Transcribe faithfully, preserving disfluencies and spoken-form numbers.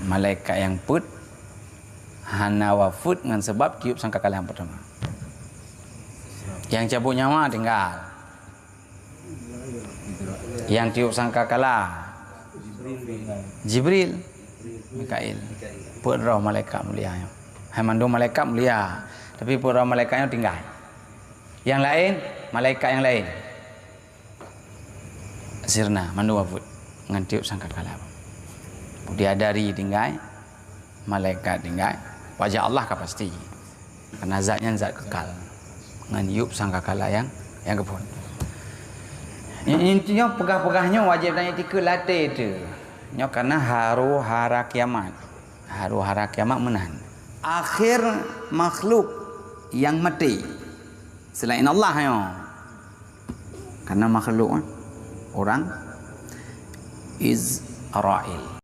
Malaikat nyang peuet hana wafeuet ngon sabab tiup sangkakala nyang peurtama. Nyang cabot nyawa tinggai. Nyang tiup sangkakala Jibril, Mikail. Peuet droe malaikat mulia nyoe. Hai mandum malaikat mulia, tapi peuet droe malaikat nyoe tinggai. Nyang laén, malaikat nyang laén sirna mandum wafeuet ngon tiup sangkakala. Bidadari tinggai, malaikat tinggai, wajah Allah ka pasti. Karena zat nyan zat kekal. Ngon yup sangkakala nyang nyang geuphon. Inti nyoe peugah-peugah nyoe wajéb dan iktikeuet lam até teuh. Nyoe karena haru hara kiamat. Haru hara kiamat meunan. Akhé makhluk nyang maté selain Allah nyoe. Karena makhluk, eh, orang Israel.